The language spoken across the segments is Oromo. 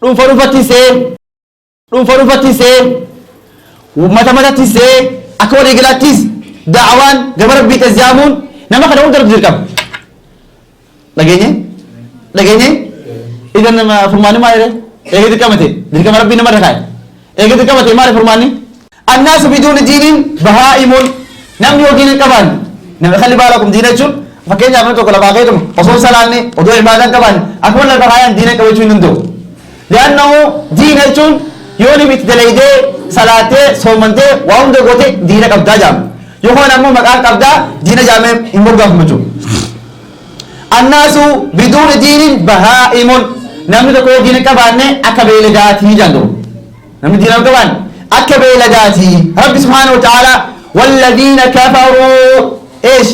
Dhuunfa dhuunfattis ta'ee, dhuunfa dhuunfattis ta'ee, mata matattis ta'ee, akka waliigalaattis da'awaan gama Rabbii as yaamuun nama kana hunda irratti dirqama. Dhageenye? Dhageenye? Idan nama furmaanni maal jedhee? Eega dirqama ta'e. Dirqama Rabbii namarra kaa'e. Eega dirqama ta'e maali furmaanni? Annaasu biduuni diiniin bahaa'imuun. Namni yoo diina hin qabaanne, namni kalli baalakum diina jechuun, fakkeenyaaf namni tokko lafaa ka'eetuma osoo hin salaanne, odoo ibaadaa hin qabaanne, akkuma lafa kaayaan diina qaba jechuu hin danda'u. Li'annahu diina jechuun yoo nimi itti dalaydee, salaattee, soomantee, waa hunda goote diina qabdaa jaama. Yookaan ammoo maqaan qabdaa diina jaamee hin moggaafamu jechuudha. Annaasu biduuni diiniin bahaa'imuun. Namni tokko yoo diina hin qabaanne akka beeyladaatii jaan ta'u. Namni diina hin qabaanne akka beeyladaati. Rabbi subhaanahu wa ta'ala walladhiina kafaruu eesh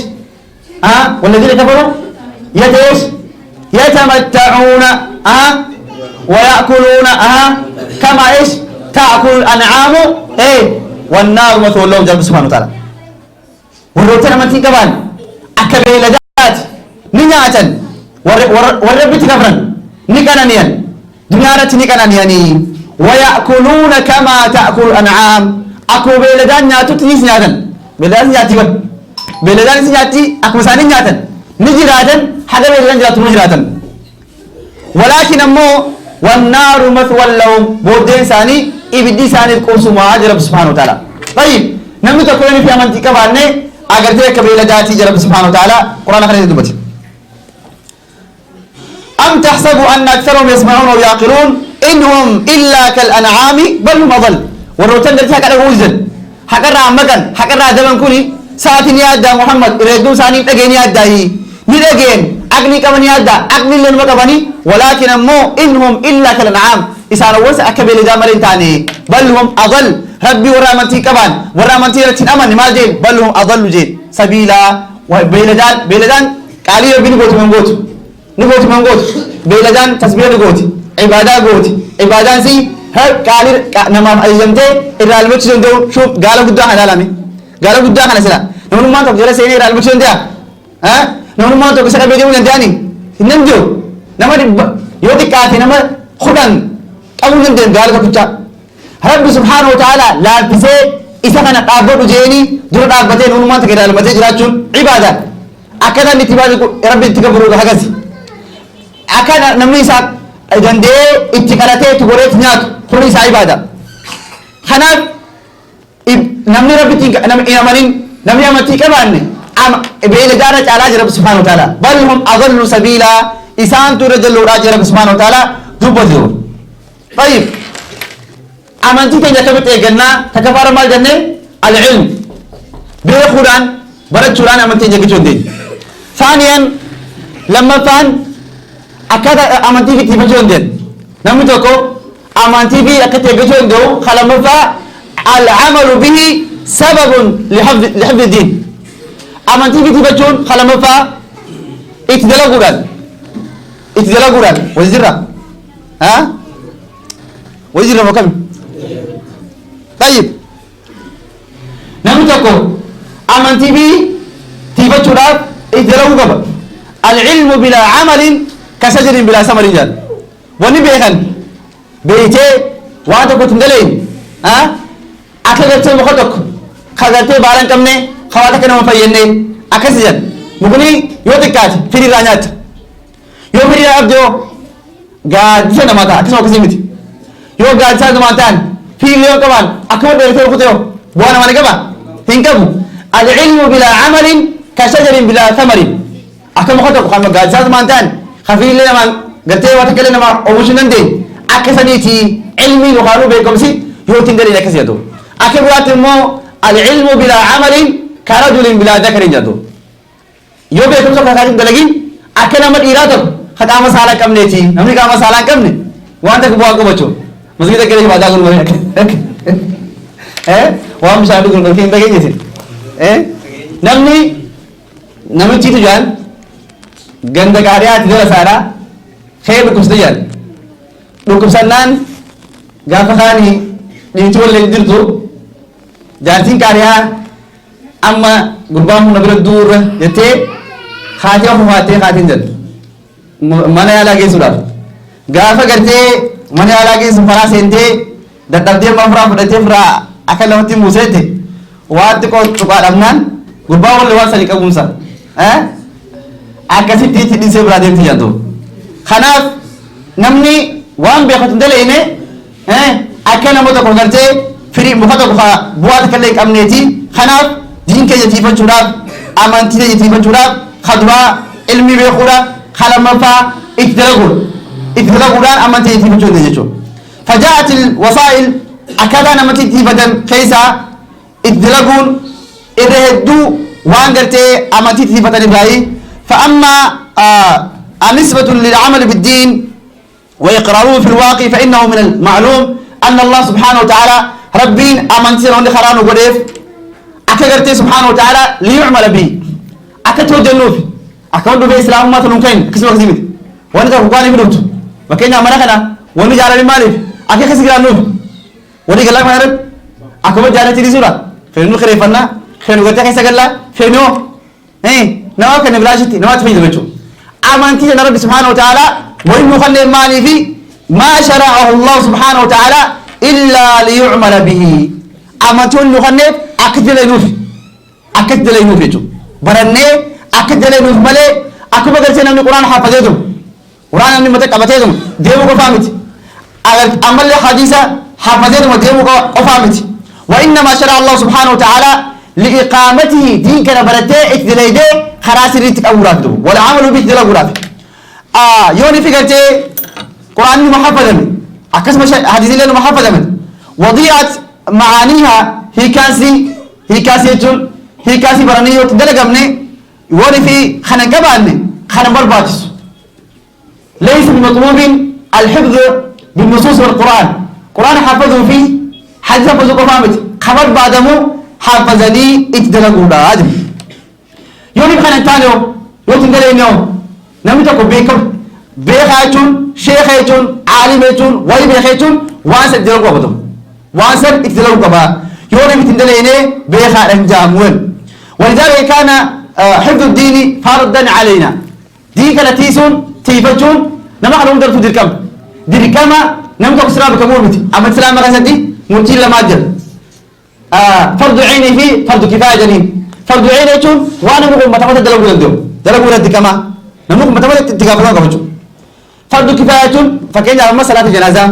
ah walladhiina kafaruu yateesh yatamatta'uuna ah ويأكلون كما ايش تأكل الأنعام ايه والنار مثوى لهم. رب سبحانه وتعالى warroota amantii qaban akka beeyladaati, ni nyaatan. Warra Rabbitti kafran ni qanani'an, duniyaa irratti ni qanani'anii. ويأكلون كما تأكل الأنعام, akkuma beeyladaan nyaatutti nis nyaatan. Beeyladaan nyaatti bar, beeyladaan nyaatti, akkuma isaanii nyaatan ni jiraatan, haga beeyladaan jiraatu ni jiraatan. ولكن ammoo والنار مثوى لهم, booddeen isaanii ibiddi isaaniif qubsumaa jira Rabbi سبحانه وتعالى. طيب, namni tokko yoo fi amantii qabaanne agartee akka beeyladaatii jira Rabbi سبحانه وتعالى quraana kana dubbate. أم تحسب أن أكثرهم يسمعون أو يعقلون إن هم إلا كالأنعام بل هم أضل. Warroottan gartee haqa dhaga'uu didan, haqarraa maqan, haqarraa daban kuni sa'aatiin yaaddaa Muhammad irra hedduu isaanii dhageen yaaddaayi? Ni dhageen, aqlii qaban yaaddaa? Aqlii illee numa qabanii. ولكن ammoo إن هم إلا كالأنعام, isaan awwasa akka beeyladaa malee hin taane. بل هم أضل. Rabbi warra amantii qaban, warra amantii irratti hin amanne maal jeen? بل هم أضل jeen سبيلا. Beeyladaan qaalii Rabbi ni gootu man gootu, ni gooti man gootu. Beeyladaan tasbiiha ni gooti, ibaadaa gooti. Ibaadaan si qaalii namaaf ajajamtee irraa almachuu danda'u. Shuuf, gaala guddaa kana ilaalame, gaala guddaa kana sila namnummaan tokko jala seenee irraa almachuu danda'a? Namnummaan tokko isa qabee deemuu danda'ani? Hin danda'u. Nama 100 yoo xiqqaate nama 10 qabuu hin danda'an gaala tokkichaa. Rabbi سبحانه وتعالى laaffisee isa kana dhaabbadhu jeeni dura dhaabbatee namnummaan tokko irraa almatee jiraachuun ibaadaa. Akkaataan itti ibaadu Rabbi itti gabbaru hagasi. Akka namni isaa danda'ee itti qalatee itti godhee itti nyaatu kun isaa ibaada. Kanaaf namni Rabbitti hin amanin, namni amantii qabaanne beeyladaarra caalaa jira Rabbi سبحانه وتعالى. بل هم أضل سبيلا, isaantu irra jalloodhaa jira Rabbi سبحانه وتعالى dubbatu. طيب, amantii teenya akkamitti eeggannaa? Takkafaara maal jennee? العلم, beekuudhaan, barachuudhaan amantii teenya eeggachuu dandeenya. ثانيا, lammaffaan akkaataa amantii fi ittifachuu dandeenya. Namni tokko amantii fi akka itti eeggachuu danda'u ka lammaffaa العمل به سبب لحفظ الدين. Amantii fi ittifachuun ka lammaffaa itti dalaguudhaan, itti dalaguudhaan. Wal jirra ha, wal jirra moo kami? طيب, namni tokko amantii fi tiifachuudhaaf itti dalaguu qaba. العلم بلا عمل كشجر بلا ثمر jedhan. Wanni beekan beeytee waan tokko hin dalayin akka gartee muka tokko ka gartee baala hin qabne, ka waan takka nama fayyadne akkas jedhan. Mukni yoo xiqqaate firii irraa nyaatta, yoo firii irraa dhabde yoo gaaddisa namaa ta'a. Akkasuma akkasii miti? Yoo gaaddisa namaa ta'an, firii yoo qabaan akkuma dheeratee rukute yoo bu'aa namaa ni qaba? Hin qabu. العلم بلا عمل كشجر بلا ثمر. Akka muka tokko kan gaaddisa namaa ta'an, ka firii namaa gartee waan takka illee namaa oomishuu hin dandeenye akka saniiti ilmiin yookaan beekumsi yoo ittiin daliin akkas jedhu. Akka biraatti immoo العلم بلا عمل كرجل بلا ذكر jedhu. Yoo beekumsa kakaatiin dalagin akka nama dhiiraa tokko ka qaama saalaa hin qabneeti. Namni qaama saalaa hin qabne waan takka bu'aa qabachu masgiida keessa ibaadaa godhu malee waan bishaan dhuguun dhorkee hin dhageenyeti. Namni namichiitu jaan ganda qaariyaati jala saadhaa kee dhukkubsate jaan. Dhukkubsannaan gaafa kaanii dhiirti waliin jirtu jaartiin qaariyaa amma gurbaan kun na bira duurra jettee haatee of faattee haatiin jedhu mana yaalaa geessuudhaaf gaafa gartee Mana yaalaa geessu karaa seentee dadhabdee amma ofirraa fudhatee ofirraa akka lamatti muuseette waan xiqqoo tuqaa dhabnaan gurbaa wallee waan sanii qabuunsa. Akkasitti itti dhiisee biraa deemti jedhu. Kanaaf namni waan beekatu hin daleeyne akka nama tokko gartee firii muka tokko ka bu'aa takka illee hin qabneeti. Kanaaf diin keenya tiifachuudhaaf, amantii keenya tiifachuudhaaf, ka duraa ilmi beekuudha, ka lammaffaa itti dalaguudha. Itti dalaguudhaan amantii keenya tiifachuu dandeenya jechuudha. Fajaa'atil wasaa'il, akkaataan amantii tiifatan keessaa itti dalaguun irra hedduu waan gartee amantii tiifatan irraayi. فأما النسبة للعمل بالدين وإقراره في الواقع فإنه من المعلوم أن الله سبحانه وتعالى ربين أمنتي لهم خران وقديف أكا سبحانه وتعالى ليعمل به، أكا توجنوف أكا ودو بإسلام ما تنون كين كسم كسمت وانا تفقاني بدوت وكينا مرخنا وانا جعل مالف أكا كسي نوف وانا قال لك ما يرد أكا جعل تريزورا فإنو خريفنا فإنو قلت كيسا قال فإنو إيه نوا كان بلاشتي نوا تفيد بيتو أمانتي رب سبحانه وتعالى وإنه خلي مالي في ما شرعه الله سبحانه وتعالى إلا ليعمل به. أمانتي إنه خلي أكدل ينوف أكدل ينوف يجو برني أكدل ينوف ملي أكبر قلت أن القرآن حافظتهم قرآن أني متك أبتهم ديمو قفامت أمل حديثة حافظتهم ديمو قفامت. وإنما شرع الله سبحانه وتعالى لإقامته دين كان برتي إتدليدي خلاص ريتك أوراقه والعمل به دلوراقه. يوني فكرتي قرآن محفظة من أكسم حديث الله محفظة من وضيعت معانيها هي كاسي هي كاسي جل هي كاسي برانيو تدلق مني يوني في خنقباني خنبرباتس. ليس بمطلوب الحفظ بالنصوص والقرآن، قرآن حفظه فيه حديث حفظه قفامت خبر بعدمو حفظني اتدلقوا لازم. يوني بخنا تانيو يوتن دلينيو نمتكو بيكم بيخايتون شيخايتون عالميتون وي بيخايتون واسد دلقوا بدهم واسد اتدلقوا با يوني بتندليني بيخا رنجامون. ولذلك كان حفظ الدين فرضا علينا. ديك لتيسون تيفتون نما خلهم درتو ديركم ديركما نمتكو سلام كمورمتي أما سلام غسدي مرتين لما جل فرض عيني في فرض كفاية جنين فرض عيني تون وانا مقوم متى دلقوا لندو دلقوا لندكما نمقوم متى تقابلون قبلتو فرض كفاية. فكين على صلاة الجنازة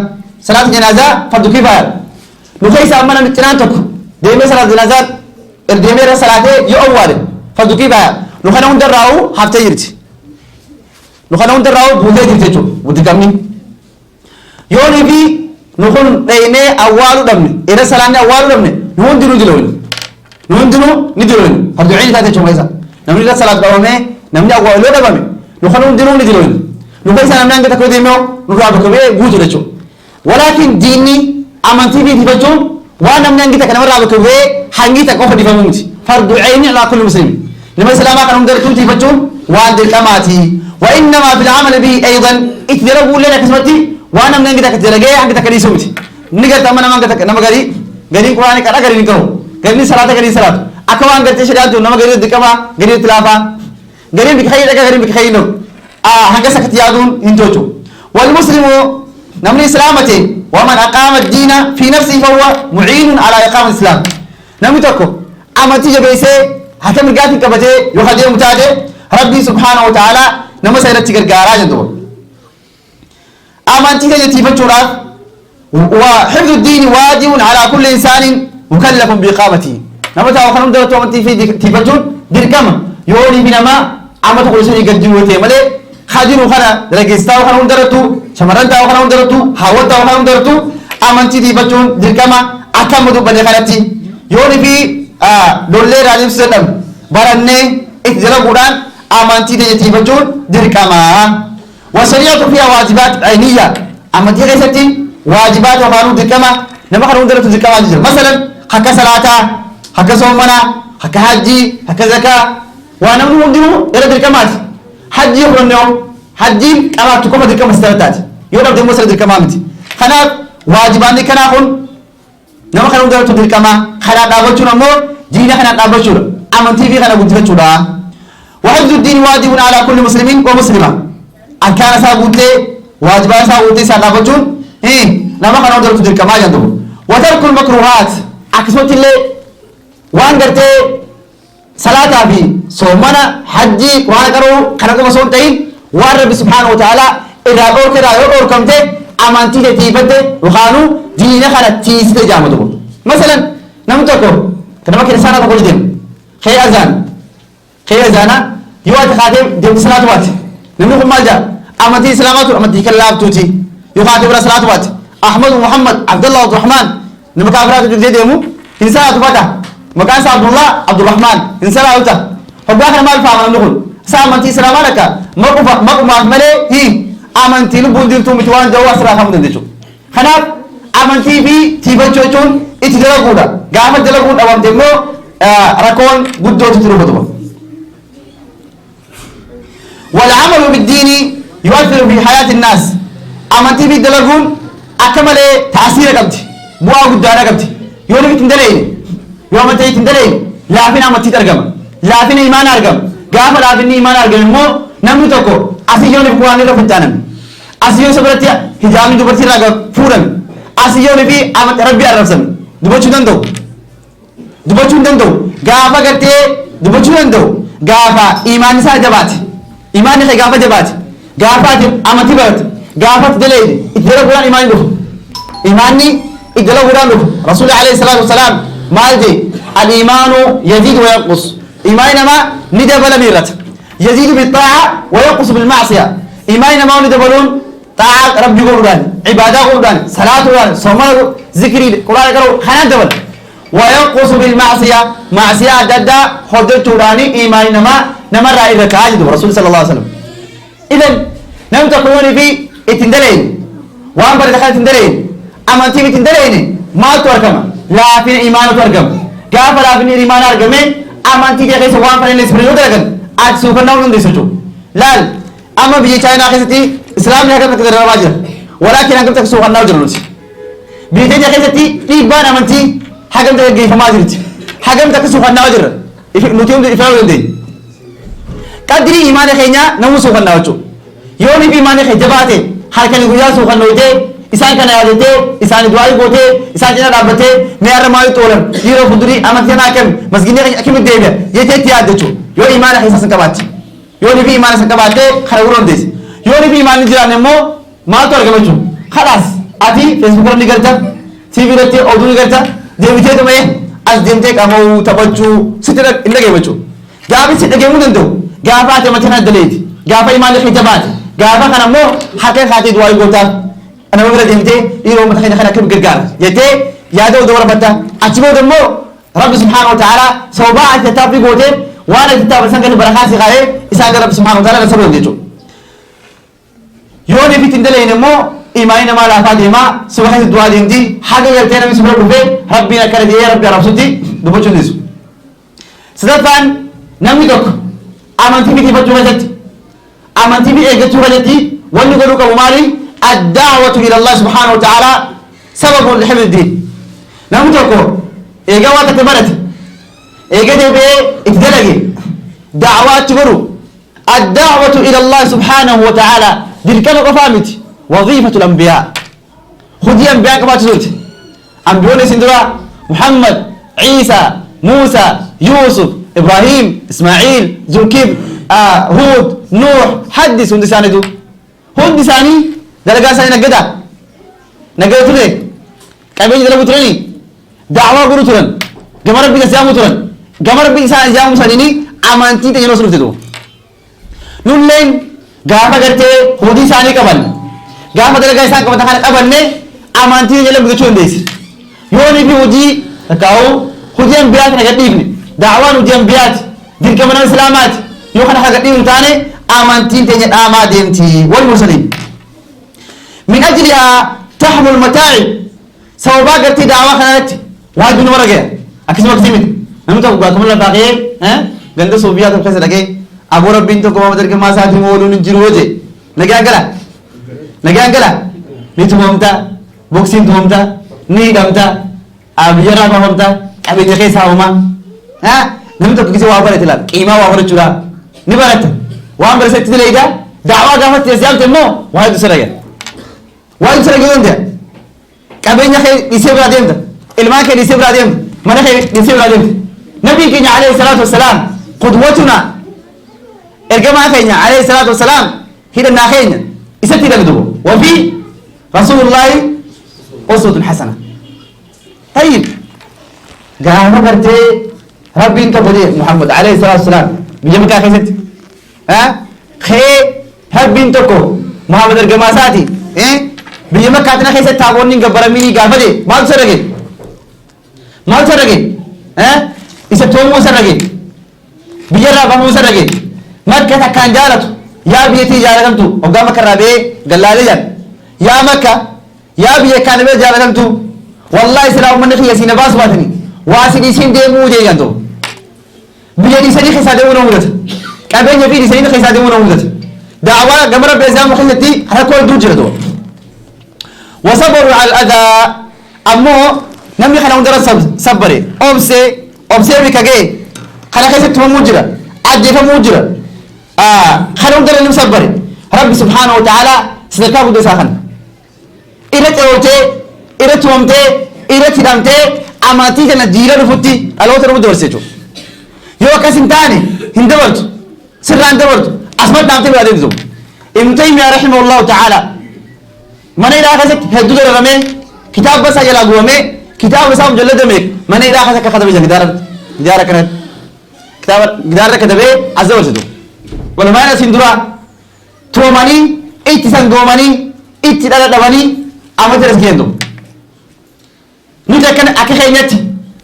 صلاة الجنازة فرض كفاية نخيس أمنا نتنانتك ديمي صلاة الجنازة الديمي صلاة يؤول فرض كفاية نخنا هندراو هفتة يرتي نخنا هندراو بوزي يرتي ودكامي يوني في نخون ديني أول دمني إذا صلاة أول دمني نهندلو دلوين نهندلو ندلوين فرض عين تاتي شو ميزة نمني لا صلاة بومه نمني أول دمني نخون هندلو ندلوين نخيس أنا منك تكودي مو نروح بكمية جوجو لشو. ولكن ديني أمانتي في تبجون وأنا منك تكلم رأى بكمية حنجي تكوف دفعوني فرض عين على كل مسلم لما سلام كانوا درتون تبجون وعند الكماتي. وإنما في العمل به أيضا اتدربوا لنا كسمتي وأنا منك تكتلقي حق تكريسوتي نقدر تمنا منك تك نما قري قري قرآن كذا قري نكرو قري صلاة قري صلاة أكوان قرتي شريعة نما قري دكما قري تلافا قري بخير دكا قري بخير نو هنگا سكت يادون انتوجو. والمسلم نمني سلامته ومن أقام الدين في نفسه فهو معين على إقامة الإسلام. نمي تكو أما تيجي بيسي حتى مرقاتي كبتي يخدي متاجي ربي سبحانه وتعالى نما سيرتي غرغارا جندو. أما تيجي تيفتشورا وحفظ الدين واجب على كل إنسان مكلف بإقامته. نما تاو خنم درتو أنتي في تيفتشون دير كما يولي بينما أما تقول سني قديوتي ملي خادينو خنا دلقيستاو خنا درتو شمرنتاو خنا درتو هاوتاو خنا درتو أمانتي تيفتشون دير كما أكمل بني خالتي يولي في دولي راليم سلم برني إتجرا قرآن أمانتي تيفتشون دير كما. والشريعة فيها واجبات عينية أمانتي غيستي واجبات وقانون دير كما نما خنا درتو دير كما جزر. مثلا حكا صلاة حكا صومنا حكا حجي حكا زكاة وانا من هندو إلى دير كما حجي يخرنيو حجي كما تكون دير كما استرتات يوم دير مسر دير كما متي خنا واجبان كنا خن نما خنا درتو دير كما خنا دابچو نمو دين خنا دابچو أمانتي في خنا غدفتو دا. وحفظ الدين واجب على كل مسلم ومسلمة أن كان ساغوتي واجبان ساغوتي ساغوتون Nama kana hunda dirqamaa jedhan. Watarkul makruhaat, akkasumatti illee waan gartee salaataa fi soomana, hajjii, quraana qaruu kana qofa osoo hin ta'in, waan Rabbi subhaanahu wa ta'ala irraa dhoorke irraa yoo dhoorkamte amantii tee tiifatte yookaanuu diina kana tiisite jedhama tokko. Masalan, namni tokko nama kiristaanaa tokko deemu kee azaan kee azaana yoo ati kaatee deemte salaatu baate, namni kun maal jedha? Amantii islaamaa tun amantii kan laaftuuti. Yoo kaatee bira salaatu baate, Ahmadu, Muhammad, Abdullah, Abdurrahman, nama kaafiraatu jirtee deemu hin salaatu bata, maqaan isaa Abdullah, Abdurrahman, hin salaatu ta'a. Hoggaa kana maal faama namni kun? Isa amantii islaamaa lakka maquma maqumaaf malee hi amantii lubbuun jirtuu miti waan jedhu asirraa kamuu dandeechu. Kanaaf amantii fi tiifachuu jechuun itti dalaguudha. Gaafa dalaguun dhabamte immoo rakkoon guddootu itti dhufa. والعمل بالدين يؤثر في حياة الناس. amantii fi dalaguun akka malee taasiira qabdi, bu'aa guddaadha qabdi. Yoo namni hin dalayne, yoo amantii hin dalayne, laafina amantiitu argama, laafina imaana argama. Gaafa laafinni imaana argame immoo namni tokko asii yoo quraanni irra fincaaname, asii yoo isa biratti hijaabni dubartii irraa fuudhame, asii yoo fi rabbi arrabsame, dubbachuu danda'u, dubbachuu hin danda'u. Gaafa gartee dubbachuu danda'u gaafa imaanni isaa jabaate. Imaanni kee gaafa jabaate, gaafa ati amantii barate, gaafa ati dalayde, itti dalaguudhaan imaanni dhufa, imaanni itti dalaguudhaan dhufa. Rasuulli alayhi salaatu wasalaam maal jee? Al-iimaanu yaziidu wa yanqus. Imaanni namaa ni dabala, ni hir'ata. Yaziidu bixaa'a wa yanqusu bilmacsiya. Imaanni namaa ni dabaluun xaa'aa rabbii godhuudhaan, ibaadaa godhuudhaan, salaatuudhaan, soomana, zikrii, quraana qara'u kanaan dabala. وينقص بالمعصية، معصية أدى hojjechuudhaan imaanni namaa namarraa irra ta'aa jedhu Rasuul sallallahu alaihi wasallam. Idan namni tokko yoonii fi ittiin dalayne, waan barate kana ittiin dalayne, amantii ittiin dalayne, maaltu argama? Laafina imaanatu argama. Gaafa laafinni imaana argame, amantii kee keessa waan fedhan illee yoo dalagan ati suufannaa hin dandeessu jechuudha. Laal, amma biyya Chaayinaa keessatti islaamni hagam akka dararaa jira. Walaakin hagam akka suufannaa jiru nuti. Biyya keenya keessatti dhiibbaan amantii hagam gaggeeffamaa jirti. Hagam akka suufannaa jirra. Nuti hundi ifaa dandeenya. Qadrii imaana keenyaa namuu suufannaa jechuudha. Yoo nuti imaana keenya jabaate, halkanii guyyaa suufannoo isaan kana yaadatee, isaan du'aa gootee, isaan cina dhaabbatee, mee har'a maalitti oolan, yeroo fuuldurii amantii kanaa akkami, masgiidni akkamitti deebi'a jettee itti yaadda jechuudha. Yoo imaana keessa san qabaatte. Yoo nuti imaana san qabaatte kana gurra dandeessa. Yoo nuti imaanni jiraanne immoo maaltu argama jechuudha? Khalaas, ati Facebook irra ni galta, TV irratti oduu ni galta, deebitee dhumee as deemtee qama'uu, taphachuu sitti hin dhagahu jechuudha. Gaafa si dhagahamuu danda'u gaafa ati amantii kana daleeti, gaafa imaanni kee jabaate, gaafa kana immoo harka kaatee du'aa gootaaf nama bira deemtee, dhiiroo uummata keenya kana akkamitti gargaara jettee yaada oduu barafatta. Achi booda immoo Rabbi subhaanahu wa ta'ala sababaa ati tattaaffii gooteef waan ati tattaaffii san kan barakaa si kaa'ee isaan gara Rabbi subhaanahu wa ta'ala nasaruu jechuudha. Yoo nuti ittiin dalayne immoo imaanni namaa laafaa deemaa, suba keessa du'aa deemti, haga gartee namni subira dhufee rabbiin akkana jedhee rabbi arrabsutti dubbachuu dhiisu. Sadaffaan, namni tokko amantii bitiifachuu keessatti, amantii fi eeggachuu keessatti wanni godhuu qabu maali? الدعوة إلى الله سبحانه وتعالى سبب لحفظ الدين. Namni tokko eegaa waan takka barate, eega deebi'ee itti dalage, da'waa achi godhu. الدعوة إلى الله سبحانه وتعالى dirqama qofaa miti, وظيفة الأنبياء, hojii anbiyaa qabaachuu turte. Ambiyoonni isin dura, Muhammad, Ciisa, Muusa, Yuusuf, Ibrahim, Ismaaciil, Zulkif, Huud, Nuux, haddis, hundi isaaniitu, hundi isaanii dalagaa isaanii naggadaa naggada ture, qabeenya dalagu turanii, da'waa godhu turan, gama rabbii isaan turan. Gama rabbii isaan ijaamu saniini amantii teenya osoo dhufte tu. Nulleen gaafa gartee hojii isaanii qaban, gaafa dalagaa isaan qabatan kana qabanne, amantii teenya illee guddachuu dandeessi. Yoo ni fi hojii takkaa'u hojii anbiyaa kana gadhiifne, da'waan hojii anbiyaati, dirqama nama islaamaati, yoo kana ka gadhiifnu taane amantiin teenya dhaamaa deemti. Wal mursaliin من أجلها تحمل المتاعب. Sababaa gartee da'waa kanarratti waajjirri nama dhagaya. Akkasuma akkasii miti. Namni tokko gaafuma lafaa ka'ee ganda Sofiyaa tokko keessa dhaqee, aboo rabbiin tokko Muhammad ergamaa isaatiin ooluun hin jiru hojee, nagaan gala, nagaan gala, ni tumamta, boksiin tumamta, ni hidhamta, biyyarraa baafamta, qabeenya keessaa haamamaa. Namni tokko gisee waa barate, laal, qiimaa waa barachuudha ni barata, waan barate itti dalagaa, da'waa gaafa itti yaamte immoo waa hedduu sirra gala, waa hedduu sirra galuu danda'a. Qabeenya kee dhiisee biraa deemta. Ilmaan kee dhiisee biraa deemta. Mana kee dhiisee biraa deemta. Nabiin keenya alayhi salaatu wassalaam qudwatuna, ergamaa keenya alayhi salaatu wassalaam, hidhannaa keenya isatti hidhame duuba. وفي رسول الله أسوة حسنة. طيب, gaafa gartee Rabbiin tokko jedhe Muhammad alayhi salaatu wassalaam biyya Makaa keessatti kee Rabbiin tokko, Muhammad ergamaa isaati, biyya Makkaatina keessatti taaboonni hin gabbaraminii gaafate, maaltu isa dhage? Maaltu isa dhage? Isa toomuu isa dhage, biyyarraa bahuu isa dhage. Makka takkaan jaalatu, yaa biyyattii jaalatamtu, hoggaa Makka irraa ba'ee gallaalee jedhan, yaa Makka, yaa biyya kaan bira jaalatamtu, wallahi silaa uummanni kiyya siina baasu baatanii waa si dhiisiin deemuu jee jedhan. Biyya dhiisanii keessaa deemuu nama mudata. Qabeenya fi dhiisanii keessaa deemuu nama mudata. Daawaa gama Rabbi islaamu keessatti rakkoo hedduu jira ta'u. وصبروا على الأذى, ammoo namni kana hundarra sabbare, obsee obsee bika ga'e kana keessatti tumamuu jira, ajjeefamuu jira, kana hundarra namni sabbare, Rabbi سبحانه وتعالى sadarkaa guddaa isaa kana irra ce'ootee, irra tumamtee, irra hidhamtee, amantii kana jiila dhufutti, dhaloota dhufu dabarse jechuudha. Yoo akkas hin taane hin dabartu, sirraan dabartu, asuma dhaamtee biraa deemtu. Ibn Taymiyaa رحمه الله تعالى mana hidhaa keessatti hedduu dararamee, kitaaba isaa jalaa gubamee, kitaaba isaa mujallada meeqa mana hidhaa keessa akka katabee jira. Gidaara kanatti kitaaba gidaara katabee as dabarsitu. Walumaa asiin dura tumamanii, itti sangoomanii, itti dhala dhabanii amantii as kennu. Nuti akkana akka keenyatti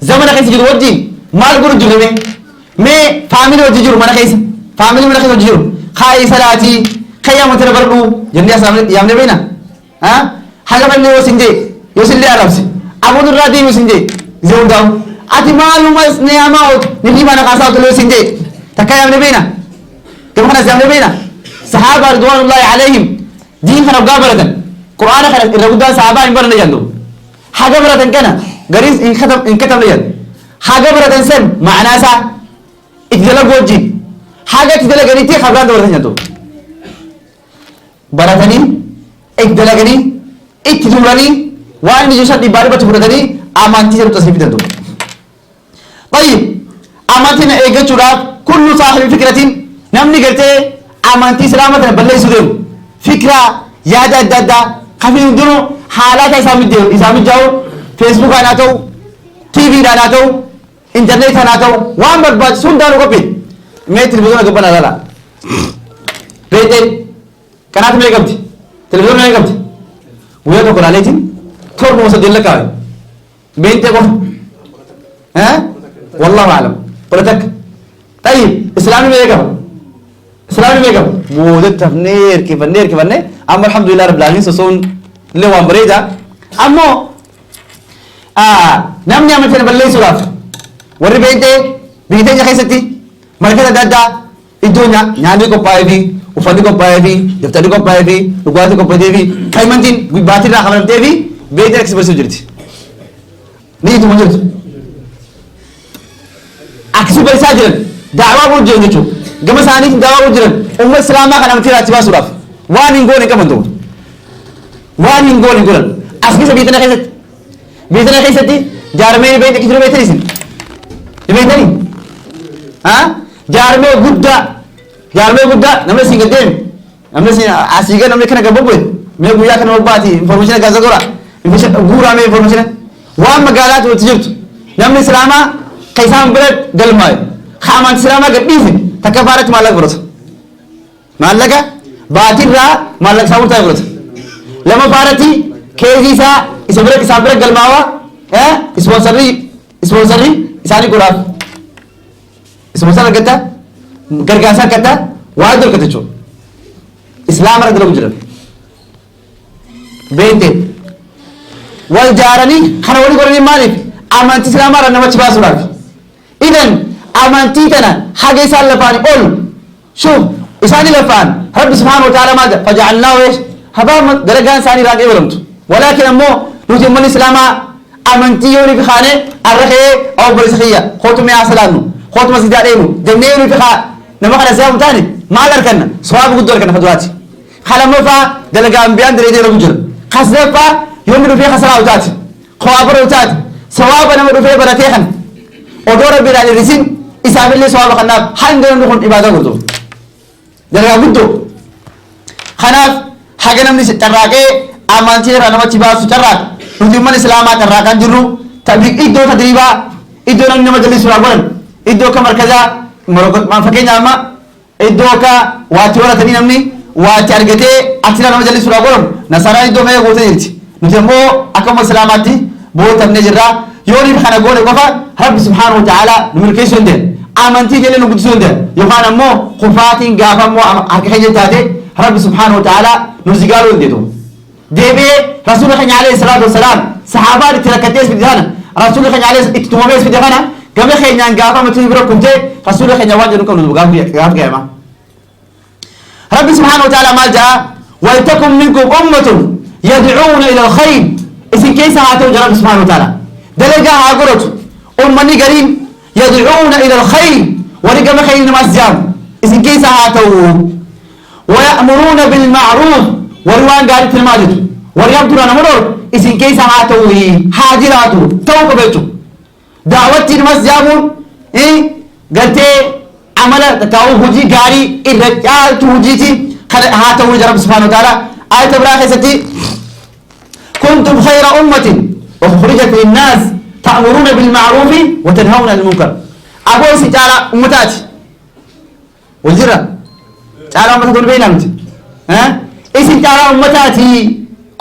zamana keessa jiru wajjin maal godhu jirre? Mee family hojii jiru, mana keessa family, mana keessa hojii jiru, kaayii salaatii, kaayii amantii bardhu jennee as yaamne beena. Haga mallee yoo sin jee, yoo sin lee arrabse, abuun irraa deemu sin jee, gisee hundaa'u ati maaluma ni hamaa ooltu, ni dhiibaa na kaasaa ooltu yoo sin jee, takka yaamne beena? Gama kanas yaamne beena? Sahaaba رضوان الله عليهم diin kana hoggaa baratan, Qur'aana kana irra guddaan sahaabaa hin baranne jedhan. Haga baratan kana gariis hin katabne jedhan. Haga baratan san ma'anaa isaa itti dalagu wajjin haga itti dalaganitti kabraan dabaratan jedhan. Baratanii, itti dalaganii, itti duulanii, waan inni jiru san dhibbaa dhibbatti fudhatanii amantii jedhu tasii fidan. طيب, amantiin eeggachuudhaaf كل صاحب فكرة, namni gartee amantii islaamaa tana balleessuu deemu, fikraa yaada adda addaa kafii hundinuu haalata isaa mijaa'u, Facebookaan haa ta'u, TVdhaan haa ta'u, intarneetaan haa ta'u, waan barbaachisu hundaanuu qophii. Mee televiziyoona gabbanaa ilaala. Beekteen kanaatu mee qabdi? Televiziyoona mee qabdi? Guyyaa tokko ilaaleetiin 7 saddeet lakkaa'e. Beektee qofa. والله أعلم 11. طيب, islaamni mee qaba? Islaamni mee qaba? Boodatti hafnee hirkifannee hirkifannee, amma الحمد لله رب العالمين sosoon illee waan bareeda. Ammoo namni amantii kana balleessuudhaaf warri beektee biyya teenya keessatti markata adda addaa iddoo nyaanni qophaa'ee fi uffanni qophaa'ee fi daftarri qophaa'ee fi dhugaatii qophaa'ee fi kaimantiin baatirraa kafalamtee fi beektee akkasii barsiisuu jirti. Ni ituma jirtu. Akkasii barsiisaa jiran, daawaa godhu jiran jechuudha. Gama isaaniitiin daawaa godhu jiran, uummata islaamaa kan amantii irraa achi baasuudhaaf waan hin goone hin qaban ta'u. Waan hin goone hin godhan. As keessa biyya tana keessatti jaarmee beekte jiru, beektanii isin? Ni beektanii? Jaarmee guddaa, jaarmee guddaa, namni isin gad deeme, namni isin asii gad, namni kana gad bobbu'e, mee guyyaa kana bobbaati information gaasa godha, guuraa mee information waan magaalaatti walitti jirtu. Namni islaamaa ka isaan bira galmaayu, ka amantii islaamaa gad dhiise, takka faaratti maallaqa fudhata. Maallaqa baatirraa maallaqa isaa murtaa'e fudhata. Lama faaratti keezii isaa isa bira isaan bira galmaawaa, sponsorii isaanii godhaaf. Sponsor argata, gargaarsa argata, waa argata jechuudha. Islaama irra dalagu jiran. Beekte wal jaaranii kana walii godhanii maaliif? Amantii islaamaa irraa namachi baasuudhaaf. Idan amantii tana haga isaan lafaan ol شوف isaanii lafaan Rabbi سبحانه وتعالى maal jedha? فجعلناه إيش هباء, dalagaan isaanii irraan eegalamtu. ولكن ammoo nuti ummanni islaamaa amantii yoo nufi kaane arra ka'ee, obboleessa kiyya, kootu mi'aa salaannu, kootu masjidaa deemu jennee yoo nufi kaa nama kana siyaafnu taane, maal arganna? Sawaaba guddoo arganna. Faduraati kalammaffaa dalagaa ambiyaan dalagaa jedhamu jira. Kasdaffaa Yoonni dhufee kasaraa utaati, kawaa bara utaati, sawaaba nama dhufee baratee kan odoo rabbiidhaan hir'isin isaafillee sawaaba kanaaf hanga namni kun ibaadaa godhuuf dalagaa guddoo. Kanaaf haga namni carraaqee amantii irraa namatti baasu carraaqa. Nuti ummanni islaamaa carraaqaan jirru iddoo tadriibaa, iddoo namni nama jallisuudhaan godhan, iddoo akka markazaa, fakkeenya amma iddoo akka waatti horatanii namni waatti argatee achirraa nama jallisuudhaan godhamu, nasaraan iddoo meeqa gootee jirti. Nuti ammoo akka umma islaamaatti bootamnee jirra. Yoo nuti kana goone qofa Rabbi subhaanahu wa ta'ala nu milkeessuu hin danda'u, amantii keenya nu guddisuu hin danda'u, yookaan ammoo kufaatiin gaafa ammoo harka keenya taate Rabbi subhaanahu wa ta'ala nu zigaaluu hin danda'u. Deebi'ee rasuula keenya alayhi salaatu wassalaam sahaabaan itti rakkattees fide kana, rasuula keenya alayhi itti tumamees fide kana, gama keenyaan gaafa amantii bira kuftee rasuula keenya waan jedhu qabnu gaafa qiyaamaa. Rabbi subhaanahu wa ta'ala maal jedha? Waltakum minkum ummatun yad'uuna ila alkhayr. Isin keessa haa ta'u jedha Rabbi subhaanahu wa ta'ala. Dalagaa haa godhatu ummanni gariin, yad'uuna ila alkhayr, warri gama khayrii namaas jaamu isin keessa haa ta'u. ويأمرون بالمعروف, warri waan gaariitti namaa ajaju, warri hamtuudhaan nama dhorku isin keessa haa ta'u, haa jiraatu, ta'uu qaba jechuudha. Daawwatti namas jaamuun gartee amala taa'uu hojii gaarii irra caaltu hojiiti kana haa ta'uu jira. Rabbi subhaanahu wa ta'ala ayata biraa keessatti: كنتم خير أمة أخرجت للناس تأمرون بالمعروف وتنهون عن المنكر. أبو isin caalaa ummataati wal jira, caalaa ummata tolu beeknaa miti, isin caalaa ummataati.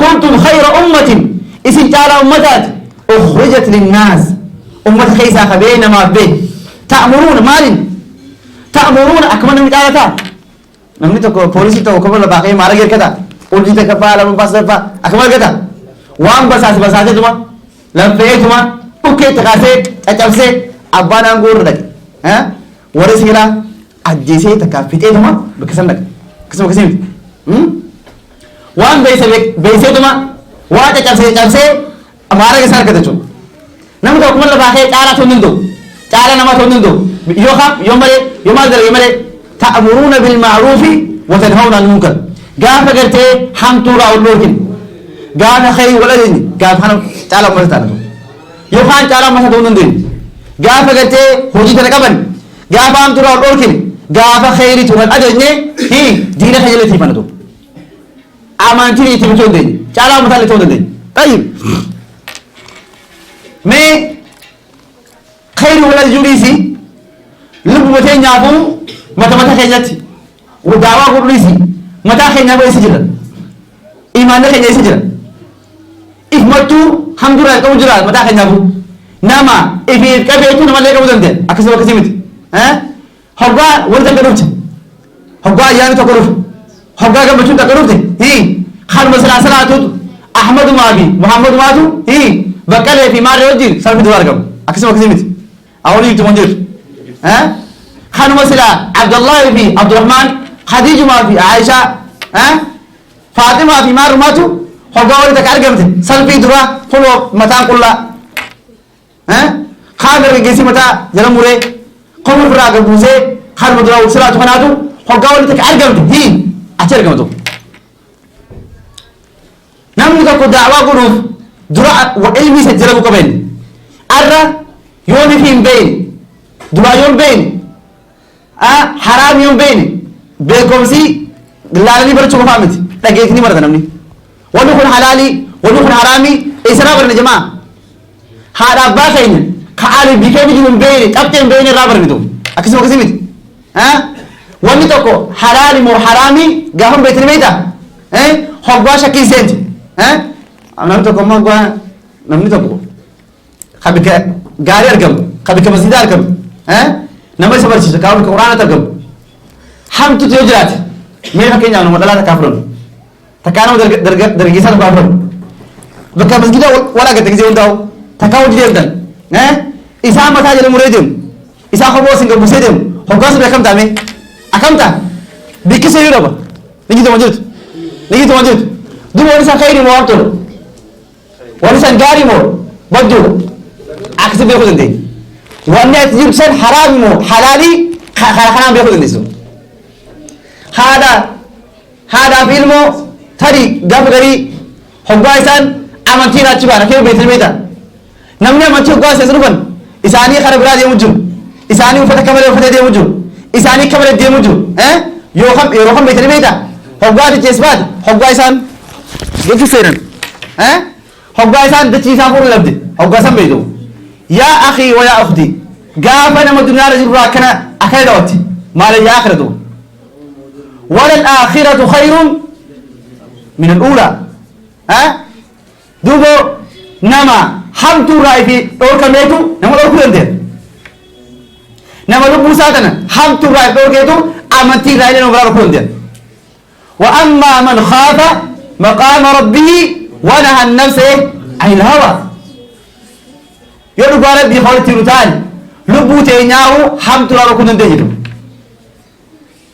كنتم خير أمة, isin caalaa ummataati, أخرجت للناس, ummata keessaa qabee namaaf bee. تأمرون maalin? تأمرون akkuma namni caalaa ta'a. Namni tokko poolisii tokko kofa lafaa ka'ee maara argata, urjii takka faa, lama faa, sadaffaa akkuma argata. Waan basaase basaaseetuma laffeetuma dhukkee itti kaasee caccabsee abbaan aangoo irra dhaqe, warri seeraa ajjeesee takka fixeetuma bakka san dhaqa. Akkasuma akkasii miti, waan beeyse beeyseetuma waan caccabsee caccabsee maara isaa argata jechuudha. Namni tokko kuma lafaa ka'ee caalaa ta'uu hin danda'u, caalaa namaa ta'uu hin danda'u yoo yoo malee, yoo maal dalage malee. تأمرون بالمعروف وتنهون عن المنكر, gaafa gartee hamtuurraa ol dhoorkin, gaafa khayrii wal ajajni, gaafa kana caalaa ummata taanatu yookaan caalaa ummata ta'uu dandeenyu. Gaafa gartee hojii tana qaban, gaafa hamtuurraa ol dhoorkin, gaafa khayrii turan ajajne, hi diina keenya illee tiifanatu, amantiin itti bituu dandeenyu, caalaa ummata illee ta'uu dandeenyu. طيب, mee khayrii wal ajajuu dhiisi, lubbuma teenyaafuu mata mata keenyatti daawaa godhu dhiisi, mataa keenyaaf eessa jira? Imaanni keenya eessa jira? Ifumattuu hamdurraa qabu jira. Mataa keenyaafuu nama ifiif qabeetu namallee qabuu danda'a. Akkasuma akkasii miti? Hoggaa wanti takka dhufte, hoggaa ayyaanni tokko dhufe, hoggaa gammachuun takka dhufte, kanuma silaa salaatuutu Ahmadumaa fi Muhammadumaatu Baqqalee fi Maarree wajjin salfi dura argamu. Akkasuma akkasii miti? Awwalii jirtu mun jirtu, kanuma silaa Abdullahi fi Abdurrahman, Khadiijumaa fi Aishaa, Faaximaa fi Maarumaatu hoggaa wali takka argamte salfii dura kunoo mataan qullaa, kaan dargaggeessi mataa jala muree kofa ofirraa gad buusee, kanuma dura silaatu kanaatu hoggaa wali takka argamte hi achi argamtu. Namni tokko daawaa godhuuf dura ilmi isa dalaguu qaba. Inni arra yoon ifi hin beeyne, duraa yoon beeyne, haraam yoon beeyne, beekumsi laalanii barachuu qofaa miti, dhageetini barata namni. Wanni kun halaalii, wanni kun haraamii eessarraa barane jamaa? Haadha abbaa keenya ka ali bikee jiru hin beeyne, qabxee hin beeyne irraa barane. Ta'u akkasuma akkasii miti? Wanni tokko halaali moo haraamii gaafa beektani beeyta hoggaa shakkii seenti. Namni tokko immoo hoggaa namni tokko ka bika gaarii argamu, ka bika masjidaa argamu, nama isa barsiisu, ka bika quraanatti argamu, hamtutu yoo jiraate, mee fakkeenyaaf nama dhalaa takkaa fudhannu, takkaa nama dargaggeessaa tokko fudhannu, bakka masgidaa wal agarte gisee hundaa'u takkaa hojii deemtan, isaa mataa jala muree deemu, isaa kophoo isin gabbisee deemu, hoggaa sun akkam ta'a? Mee akkam ta'a? Bikkisee yoo dhaba ni jirtu jirtu ni jirtu jirtu. Duuba wanni isaan khayrii moo hamtuudha? Wanni isaan gaarii moo badduudha? Akkasi beekuu dandeenya. Wanni ati jirtu san haraami moo halaalii karaa kanaan beekuu dandeessu. Haadha haadhaa fi ilmoo tarii gaafa garii hoggaa isaan Amantii irraa achi baana. Kee beektan beektaa? Namni amantii hoggaa as dhufan isaanii kara biraa deemu jiru. Isaanii uffata akka malee uffatee deemu jiru. Isaanii akka malee deemu jiru. Yoo kam yeroo kam beektanii beektaa? Hoggaa ati keessa baate hoggaa isaan dachii seenan. Hoggaa isaan dachii isaan fuudhu dhabde hoggaa isaan beektu. Yaa akhii wa yaa ukhtii, gaafa nama duniyaa irra jirurraa akkana akkana daawwatti maal yaa akhiratu wala al-aakhiratu khayrun min al-uulaa. Duuba nama hamtuu irraa ifi dhoorkameetu nama dhoorkuu dandeenya. Nama lubbuu isaa tana hamtuu irraa ifi dhoorkeetu amantii irraa illee nama biraa dhoorkuu dandeenya. Wa ammaa man khaafa maqaama rabbihi wa naha nafsa anil hawa. Yoo dhugaa rabbii kan walitti jiru ta'an lubbuu teenyaa'uu hamtuu irraa dhoorkuu dandeenya.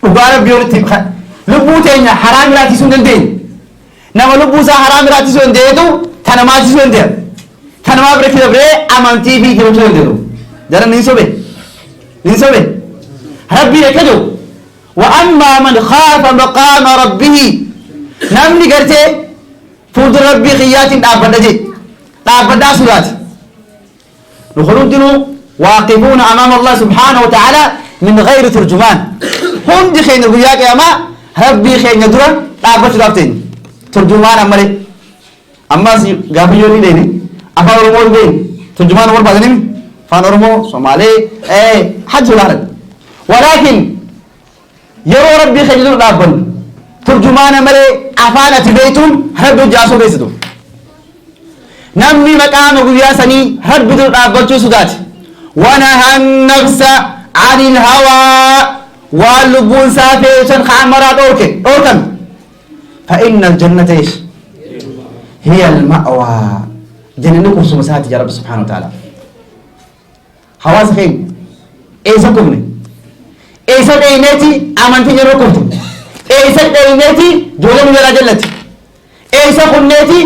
Dhugaa rabbii walitti lubbuu teenya haraam irraa tiisuu hin dandeenye. Nama lubbuu isaa haraam irraa tiisuu danda'eetu ta namaa tiisuu danda'a. Ta namaa biratti dabree amantii fi jiraachuu danda'u. Jaran ni sobe. Ni sobe. Rabbiin akka jedhu wa ammaa man khaafa maqaama rabbihi, namni gartee fuuldura rabbii kiyyaatiin dhaabbadha jedhe dhaabbadhaa sodaate. Nuti hundinuu waaqifuuna amaama Allah subhaanahu wa ta'ala min ghayri turjumaan. Hundi keenya guyyaa qiyaamaa rabbii keenya dura dhaabbachuudhaaf teenya. Turjumaan malee. Ammas gaafa yoo ni deene afaan Oromoo hin beekne turjumaan barbaadanii afaan Oromoo Somaalee hajji wal. Walaakin yeroo rabbii keenya dura dhaabbannu turjumaana malee afaan ati beektuun rabbi hojii haasoo beeksitu. Namni maqaama guyyaa sanii rabbi dura dhaabbachuu sodaate. Wanaha nafsa anil hawaa, waan lubbuun isaa feetu san kaamaraa dhoorke dhoorkame. فإن الجنة إيش؟ هي المأوى. جنة قبسuma isaati jaa Rabbi subhaanahu wa ta'ala. Hawaasa keenya eessa kufne? Eessa dheeyneeti amantiin yeroo kufte? Eessa dheeyneeti ijoolleen nu jalaa jallatti? Eessa kunneeti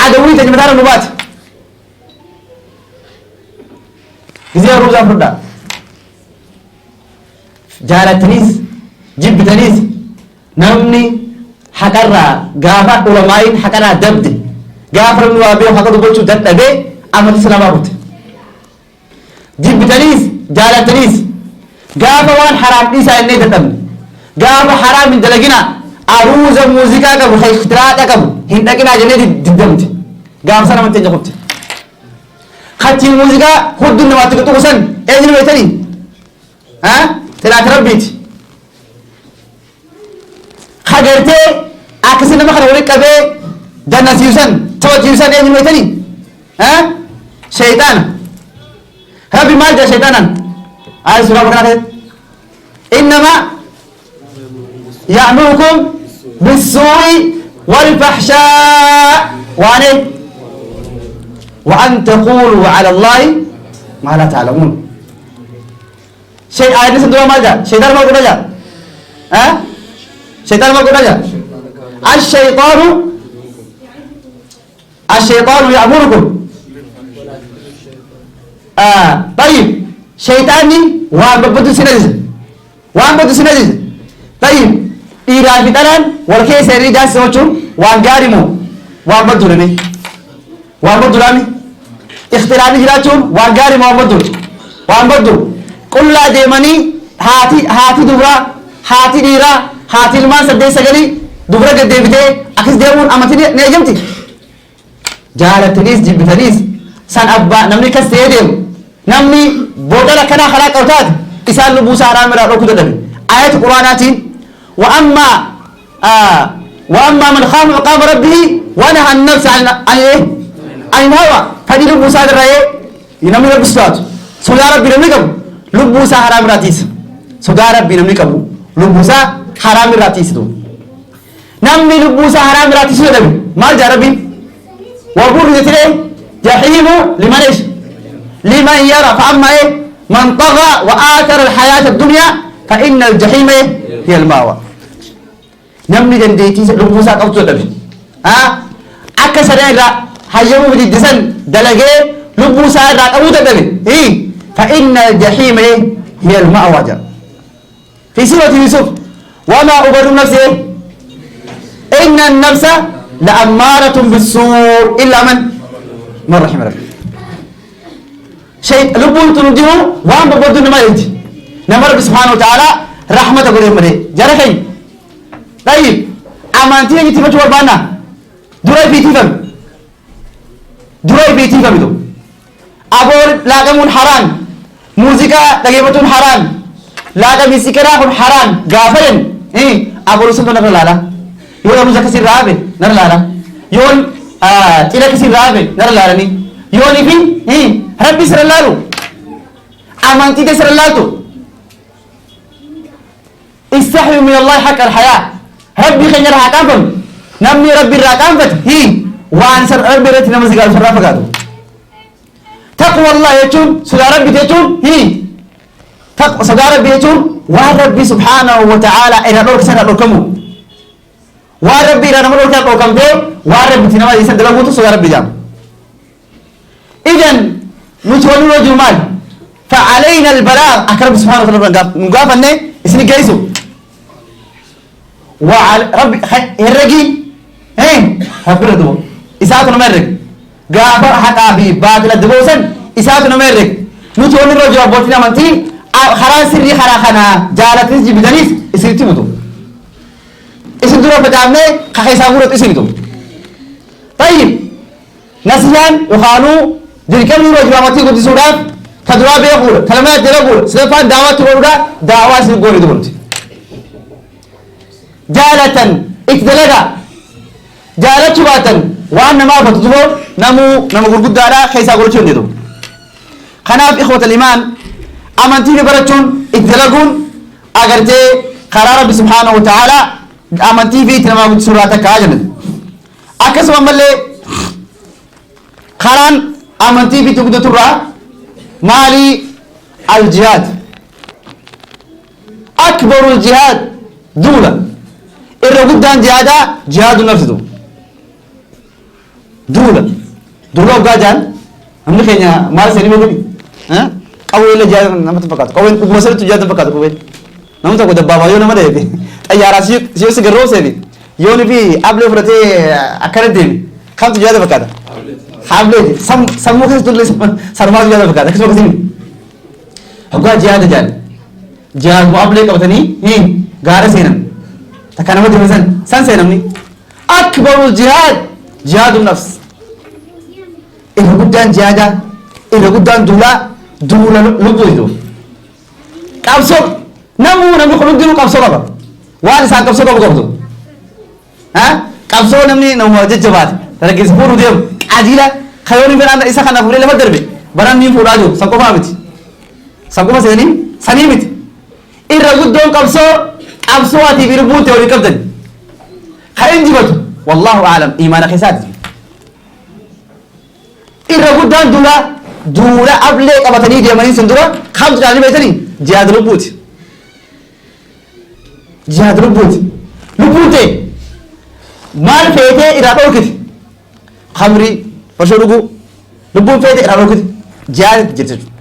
adawwii teenya mataarra nu baate? Gizee aruuzaa fudhaa. Jaalattaniis jibbitaniis namni haqarraa gaafa ulamaa'iin haqarraa dabde, gaafa namni waa beeku haqa dubbachuu dadhabee amantii islaamaa kute. Jibbitaniis jaalattaniis gaafa waan haraam dhiisaa innee dadhabne, gaafa haraam hin dalaginaa, aruuza muuziqaa qabu kan ikhtiraaxa qabu hin dhaqinaa jennee diddamte, gaafa sana amantii keenya kufte. Kachii muuziqaa hudduun namaatti tuqu san eenyu beektanii? Xilaati rabbiiti. Kagartee akkasi nama kana walitti qabee jannasiisan taphachiisan eenyu beektanii? Shayxaana. Rabbi maal jedha shayxaanaan? Ayat suuraa Baqaraa keessatti. إنما يأمركم بالسوء والفحشاء وأن وأن تقولوا على الله ما لا تعلمون. شيء آية سندوا maal jedha? Shaytaan maal godha jedha? Shaytaan maal godha jedha? الشيطان يأمركم. طيب، شيطاني waan babbadu sin ajaja, waan baddu sin ajaja. طيب، dhiiraa fi dhalaan wal keessa irrii jaarsa gochuun waan gaarii moo waan baddu dhame? Waan baddu dhame. Ikhtilaafni jiraachuun waan gaarii moo waan baddu? Waan baddu. Qullaa deemanii haati dubraa, haati dhiiraa, haati ilmaan saddeet sagalii dubra gad deebitee akkas deemuun amantii ni eeyyamti? Jaalattaniis jibbitaniis san abbaa namni kas ta'ee deemu, namni boodala kanaa karaa qabu taate isaan lubbuu isaa haraam irraa dhorkuu dadhabe ayatu quraanaatiin. وأما من خاف مقام ربه ونهى النفس عن إيه؟ عن الهوى. فدي lubbuu isaa irraa namni rabbi sodaatu, sodaa rabbi namni qabu lubbuu isaa haraam irraa tiisa. Sodaa rabbi namni qabu lubbuu isaa haraam irraa tiisitu. Namni lubbuu isaa haraam irraa tiisuu dadhabe maal jaa rabbiin? وبرزت الجحيم لمن ايش؟ لمن يرى. فاما ايه؟ من طغى وآثر الحياة الدنيا فإن الجحيم إيه؟ هي المأوى. Namni dandeettii lubbuu isaa qabtu dadhabe akka sana irraa hayyamuu diddisan dalagee lubbuu isaa irraa qabuu dadhabe فإن الجحيم إيه؟ هي المأوى جل في سورة يوسف وما أبرئ نفسي إن النفس لأمارة بالسوء إلا من Man rahima rabbi. Shay lubbuun tun hundinuu waan babbadduu nama eegdi. Nama Rabbi subhaanahu wa ta'aalaa rahmata godheef malee. Jara keenya. Tayyib amantii keenya ittifachuu barbaanna. Dura ifii tiifame. Dura ifii tiifame tu. Aboon laaqamuun haraam. Muuziqaa dhageeffatuun haraam. Laaqamii siqiraa kun haraam. Gaafa jennu aboon sun narra laala. Yoo barumsa akkasii irraa hafe narra laala. Yoon xila akkasii irraa hafe narra laalanii. Yoon ifi rabbi sirra laalu. Amantii tee sirra laaltu. Istahyu min Allahi haqqa al-hayaa. Rabbii keenya irraa haa qaanfannu. Namni Rabbi irraa qaanfate hi waan Rabbi irratti nama zigaalu sirraa fagaatu. Taqwa Allah jechuun sodaa Rabbi jechuun hi sodaa Rabbi jechuun waan Rabbi subhaanahu wa ta'ala irraa dhorka sana dhorkamu. Waan Rabbi irraa nama dhorkaa dhorkamtee waan Rabbi itti nama isa dalaguutu sodaa Rabbi jedhama. Idan nuti wanni nurra jiru maali? Fa'alayna al-balaag akka Rabbi subhaanahu wa ta'ala nu gaafanne isin geessu. Rabbi herregi Rabbi irra duba isaatu nama herrege. Gaafa haqaa fi baatila duboosan isaatu nama herrege. Nuti wanni nurra jiru abbootiin amantii karaan sirrii karaa kanaa jaalatanis jibbitanis isinitti himutu. Isin dura facaafnee ka keessaa guuratu isinitu. Tayyib Nasihaan yookaanuu dirqamni nurra jiru amantii guddisuudhaaf ta duraa beekuudha, ta lammaffaa dalaguudha, sadaffaan daawaa itti godhuudha, daawaa isin goone duba nuti. Jaalatan itti dalagaa, jaalachuu baatan waan namaa hubatu duba namuu nama gurguddaadha keessaa godhachuu dandeetu. Kanaaf ikhwatal imaan amantii fi barachuun itti dalaguun agartee karaa Rabbi subhaanahu wa ta'ala amantii fi itti namaa guddisuu irraa takkaa jenna. Akkasuma ammallee karaan amantii fi itti guddatu irraa maalii al-jihaad. Akbarul jihaad duula. Irra guddaan jihaadaa jihaadu nafsitu. Duula. Duula hoggaa jaan namni keenya maal seenii beekani? Qawwee illee jihaada namatti fakkaatu. Qawween dhuguma sirriitti jihaada fakkaatu qawween. Namni tokko dabbaabaa yoo nama dhahe xayyaaraa si yoo si garroomsee fi yoon fi ablee fudhatee akkana deeme kamtu jihaada fakkaata? Hableeti. Sammuu keessa tullee sanumaatu jihaada fakkaata. Akkasuma akkasii hoggaa jihaada jaan. Jihaaduma ablee qabatanii gaara seenan. Takka nama deeme san san seenamni. Akbarul jihaad jihaadu nafs. Irra guddaan jihaadaa irra guddaan duulaa duula lubbuu jiru. Qabsoo namuu namni kun hundinuu qabsoo qaba. Waan isaan qabsoo qabu qabdu. Qabsoo namni nama jajjabaate dargaggeessa fuudhuu deemu qajeela kayoon hin fedhaan isa kana fuudhee lafa darbe baraan niin fuudhaa jiru san qofaa miti. San qofa seenii sanii miti. Irra guddoon qabsoo qabsoo atii fi lubbuun tee waliin qabdan. Ka injifatu wallaahu aalam imaana keessaati. Irra guddaan duula duula ablee qabatanii deemanii sun dura kamtu caalanii beektanii jihaada lubbuuti. Jihaada lubbuuti. Lubbuun tee maal feetee irraa dhorkiti? Khamrii, farshoo dhuguu, lubbuun feete irraa dhorkiti. Jihaada jirti jechuudha.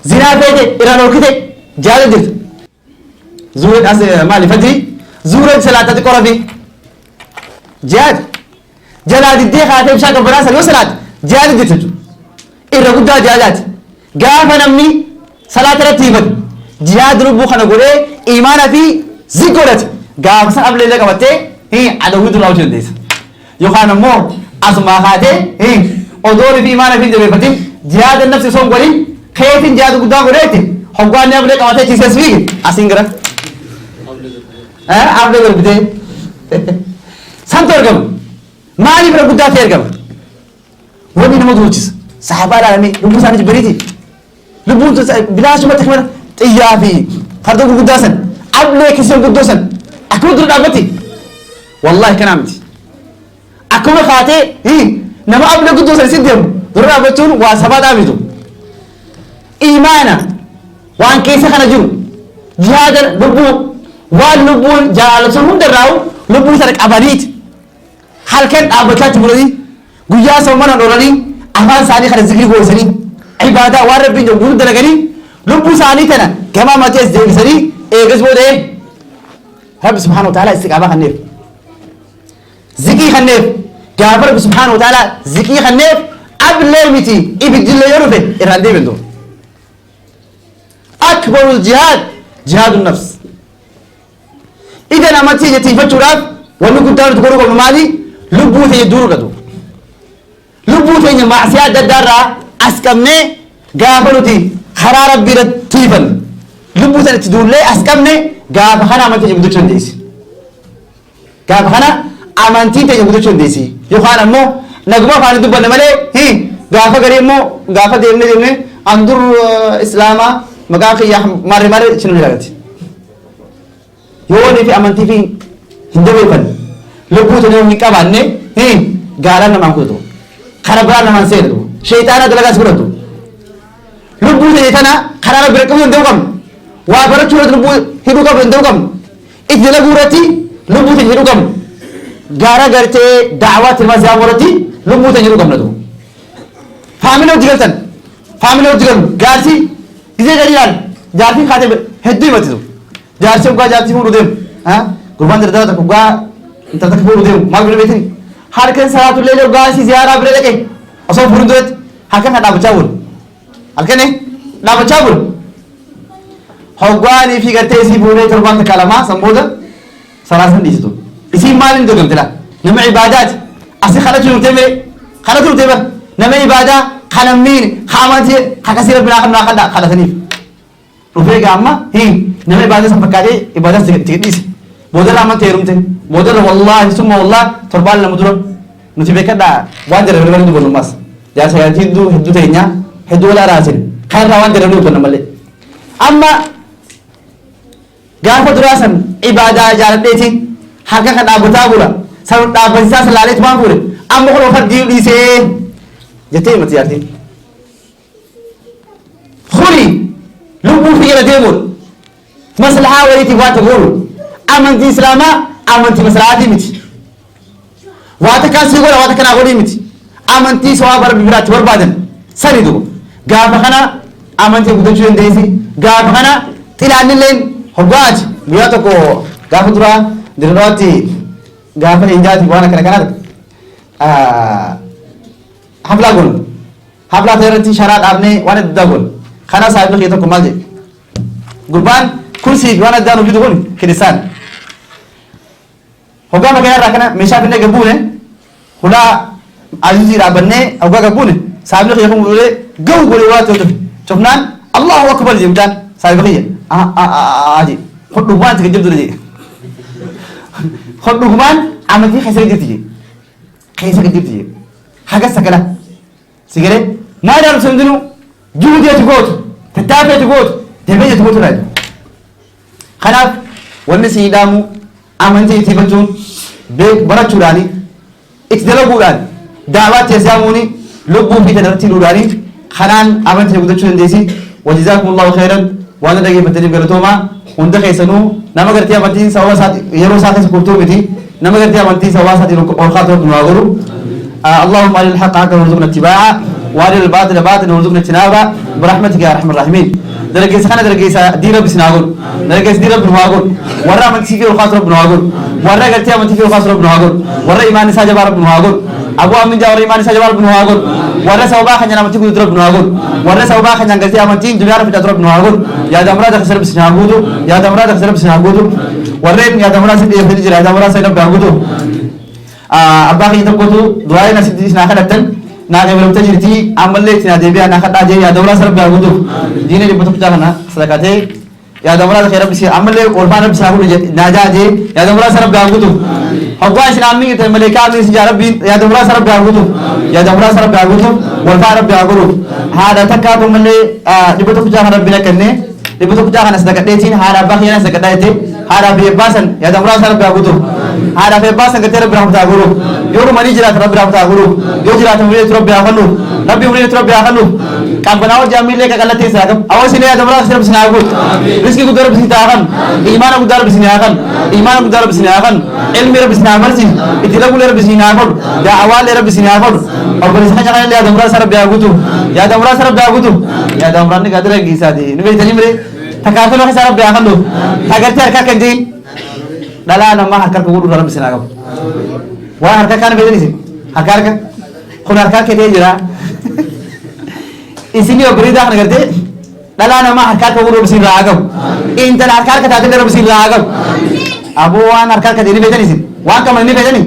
Zinaa feete irraa dhorkite jihaada jirti. Zuurin as maali fajrii zuurin salaata xiqqoo rafi. Jihaad jalaa diddee kaatee bishaan qabbanaa san yoo salaate jihaada jirti jechuudha. Irra guddaa jihaadaati. Gaafa namni salaata irratti hifate jihaada lubbuu kana godhee imaana fi zik godhate gaafa san ablee illee qabattee adawwii duraa hojii dandeessa. Yookaan ammoo asumaa kaatee odoo fi imaana fi hin jabeeffatin jihaada nafsi osoo hin godhin keetiin jihaada guddaa godheetti hoggaan inni ablee qabatee ciisees fiige asiin gara ablee darbitee santu argama. Maaliif irra guddaa ta'e argama? Wanni nama duulchisa. Sahaabaa ilaalanii lubbuu isaanii jibbaniiti. Lubbuun tun bilaashumatti kana xiyyaa fi farda gurguddaa san ablee kisee guddoo san akkuma dura dhaabbatti. Wallaahi kanaa miti. Akkuma kaatee nama ablee guddoo san si deemu dura dhaabbachuun waa sabaa dhaabitu. Imaana waan keessa kana jiru jihaada lubbuu waan lubbuun jaalatu hundarraa'u lubbuu sana qabaniiti. Halkan dhaabbachaa itti bulanii guyyaa soomanaan oolanii afaan isaanii kana zikrii gooysanii ibaadaa waan Rabbiin jedhu guutuu dalaganii lubbuu isaanii tana gama amantii as deebisanii eegas booda Rabbi subhaanahu wa ta'ala istiqaamaa kanneef. Zikii kanneef gaafa Rabbi subhaanahu wa ta'ala zikii kanneef Ka'abillee miti ibiddillee yoo dhufe irraan deebiin duuba. Akbarul jihaad jihaadu nafs. Ija namatti ija tiifachuudhaaf wanni guddaa nuti godhuu qabnu maali? Lubbuu teenya duuruudha duuba. Lubbuu teenya maasiyaa adda addaa irraa as qabnee gaafa nuti karaa Rabbii irratti tiifanne lubbuu sana itti duullee as qabne gaafa kana amantii teenya guddachuu dandeessi. Gaafa kana amantiin teenya guddachuu dandeessi. Yookaan ammoo naguma afaanii dubbanne malee hi gaafa garii immoo gaafa deemnee deemnee an dur islaamaa maqaan kiyya maarree maarree isin jedhamti. Yoo walii fi amantii fi hin jabeeffanne lubbuu teenya hin qabaanne hi gaaraan namaan kutatu. Kara biraan namaan seenatu. Sheexaana dalagaa si godhatu. Lubbuu teenya tana karaa rabbi qabuu danda'uu qabna. Waa barachuu irratti lubbuu hidhuu qabu danda'uu qabna. Itti dalaguu irratti lubbuu teenya hidhuu qabna. Gara gartee da'awaatti ilmaan siyaamuu irratti lubbuu teenya hidhuu qabna duuba. Faamilii hojii galtan. Faamilii hojii galu. Jaarsi gizee gadi ilaal. Jaartiin kaatee hedduu himatti duuba. Jaarsi hoggaa jaartii fuudhuu deemu. Gurbaan dardara tokko hoggaa intala takka fuudhuu deemu. Maal godhe beektani? Halkan salaatu illee hoggaa si ziyaaraa bira dhaqe. Osoo fuudhin duratti halkan kan dhaabbachaa bulu. Halkan dhaabbachaa bulu. Hoggaanii fi gartee isii fuudhee torbaan takka lamaa san booda salaasan dhiisitu. Isiin maaliin dogamte laa? Nama ibaadaati. Asi kadhachuu turtee mee? Kadhachuu turtee bar. Nama ibaadaa kana miin ka amantii kakasii rabbi naa kannaa kadhaa kadhataniif. Dhufee gaa amma hin nama ibaadaa san fakkaatee ibaadaa si dhiise. Boodarra amantee heerumte. Boodarra wallaahi summa wallaahi torbaan lama dura nuti beekadhaa waan jarra bira dubbannu ammas. Jaarsa jaartii hedduu hedduu teenya hedduu wal araasin. Kan irraa waan jarra dubbanna malee. Amma gaafa duraa san ibaadaa jaaladheetiin harka kan dhaabbataa bula. San dhaabbatisaa san laaleetu waan fuudhe. Amma kun fardii dhiisee jettee himatti jaartiin. Kuni lubbuu fi jala deemuun maslahaa wayiitiif waan tokko godhu amantii islaamaa amantii maslahaatii miti. Waa takkaan sii godha waa takka naa godhii miti. Amantii sawaaba rabbi biraatti barbaadan sani duuba. Gaafa kana amantii guddachuu dandeessi. Gaafa kana xilaannilleen hoggaati guyyaa tokko gaafa duraa dirraatti gaafa leenjaati waan akkana kanaa haflaa goonu. Haflaa ta'e irratti sharaa dhaabnee waan adda addaa goone. Kana saahibni kiyya tokko maal jedhe? Gurbaan kursii fi waan addaa nu fidu kun kiristaan. Hoggaa magaalaa irraa kana meeshaa finnee gad buune hulaa azizii dhaabbannee hoggaa gad buune saahibni kiyya kun ulee gahu godhee waa ta'e tufe. Cufnaan Allahu akbar jedhe mucaan saahiba kiyya. Jedhe. Kun dhugumaan itti gad jirtu jedhe. Kun dhugumaan amantii keessa gad jirti jedhe. Keessa gad jirti jedhe. Haga sagala. Si galee maal ilaalu sun hundinuu juhudii ati gootu tattaaffii ati gootu jabeenya ati gootu irraa jiru. Kanaaf wanni si dhaamu amantii itti hifachuun beek barachuudhaani itti dalaguudhaan daawaatti yasaamuuni lubbuu fi tanarratti hidhuudhaani kanaan amantii guddachuu dandeessi. Wajazaakumullahu khairan waan dhaggeeffataniif galatoomaa hunda keessanuu nama gartee amantiin sababa isaa yeroo isaa keessa kuftuu miti nama gartee amantii sababa isaatiin ol kaatu rabbi nu haa godhu. اللهم أرنا الحق حقا وارزقنا اتباعه وأرنا الباطل باطلا وارزقنا اجتنابه برحمتك يا أرحم الراحمين. درجة خنا درجة دي رب سناقول درجة دي رب نواقول ورا من تيجي الخاص رب نواقول ورا قلت من تيجي الخاص رب نواقول ورا إيمان ساجب رب نواقول أبو أمين جاور إيمان ساجب رب نواقول ورا سوبا خنا من تيجي رب نواقول ورا سوبا خنا قلت من تيجي دنيا رب رب نواقول يا دمرا دخل رب سناقول يا دمرا دخل رب سناقول ورا يا دمرا سيد يا دمرا سيد رب نواقول abbaa kiyya tokkotu du'aa na sitti naa kadhattan naa qabalamtee jirti ammallee itti naa deebi'aa naa kadhaa jee yaada muraasa rabbi haa guutuuf diina dhibba tokko kana sadaqatee yaada muraasa kee rabbi si ammallee olfaan rabbi si haa godhu naa jaa jee yaada muraasa rabbi haa guutuuf hoggaa isin aammin jettan maleekaa aammin isin jaa rabbiin yaada muraasa rabbi haa guutuuf yaada muraasa rabbi haa guutuuf olfaan rabbi haa godhuuf haadha takkaatu ammallee dhibba tokko kana rabbi na kennee dhibba tokko kana sadaqadheetiin haadha abbaa kiyyaa sadaqadhaa jettee haadha fi abbaa san yaada muraasa rabbi haa guutuuf haadha fi abbaa san gartee rabbi rahmata haa godhuuf yoo dhumanii jiraatan rabbi rahmata haa godhuuf yoo jiraatan umurii rabbi haa kennuuf rabbi umurii rabbi haa kennuuf qabbanaa hojii ammiillee qaqallattee isaa qabu hawaasni yaada muraasa rabbi sin haa guutu riskii guddaa rabbi sin haa kennu imaana guddaa rabbi sin haa kennu imaana guddaa rabbi sin haa kennu ilmi rabbi sin haa barsiisu itti lagulee rabbi sin haa godhu daawaalee rabbi sin haa godhu obboleessa keenya kanallee yaada muraasa rabbi haa guutuuf yaada muraasa rabbi haa guutuuf yaada muraasni gaadira giisaati ni beektanii miree takaafila keessa rabbi haa kennuuf tagartee harka akka hin jirin dhalaa namaa harka harka godhu rabbi sin haa qabu waan harka kaan beektan isin harka harka kun harka harka ta'ee jira Isinii obboleettii kana gartee dhalaa namaa harka harka godhu isin irraa haa qabu. Intala harka harka taatee rabbi isin irraa haa qabu. Aboo waan harka harka ta'e ni beektan isin. Waan qaban ni beektani.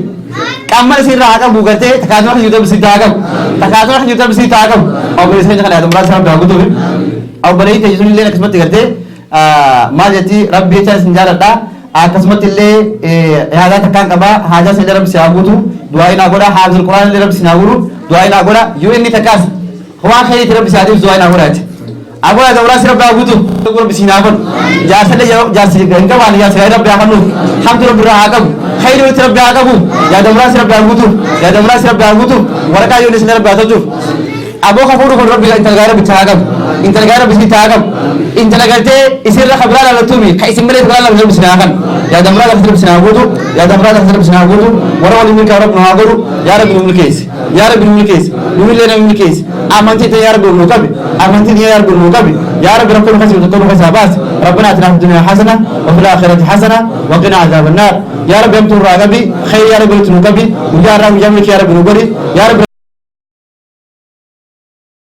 Qamman isin irraa haa qabu gartee takaasuma kan jirtu rabbi isin haa qabu. Takaasuma kan jirtu rabbi isin haa qabu. Obboleessa keenya kana yaada muraasa rabbi haa guutuufi. Obboleettii teessisuun illee akkasumatti gartee maal jetti rabbi jechaan isin jaaladha. Akkasumatti illee haajaa takkaan qaba. Haajaa isin rabbi si haa guutu. Du'aa inaa godha. Haafizul Quraan illee rabbi isin haa guutu. Du'aa inaa godha. Yoo inni takkaas waan khayriitti rabbi si haa deebisu du'aa inaa godha jetti. Aboo yaada muraasa rabbi haa guutu. Rabbi si haa godhu. Jaarsa illee jaarsi hin qabaanne jaarsa gaarii rabbi haa kennuuf. Hamtu rabbi irraa haa qabu. Khayrii walitti rabbi haa qabu. Yaada muraasa rabbi haa guutu. Yaada muraasa rabbi haa guutu. Waraqaa yoo isin rabbi haa tolchuuf. Aboo ka fuudhu kun rabbi intala gaarii rabbi haa qabu. Intala gaarii rabbi si haa qabu. Intala gartee isinirra ka biraa laalattuumi ka isin malee biraa laalatu rabbi si haa kennu. Yaada muraasa rabbi si haa guutu. Yaada muraasa rabbi si haa guutu. Warra waliin milkaa'u rabbi nu haa godhu. Yaa rabbi nu milkeessi. Yaa rabbi nu milkeessi. Nu illee nu milkeessi. Amantii ta'e yaa rabbi nu qabi. Amantii ta'e yaa rabbi nu qabi. Yaa rabbi rakkoo nu keessa jirtu nu keessaa baasi. ربنا اتنا في الدنيا حسنه وفي الاخره حسنه وقنا عذاب النار. يا رب يمتر راغبي خير يا رب نقبي ويا رب يملك يا رب نقري يا رب.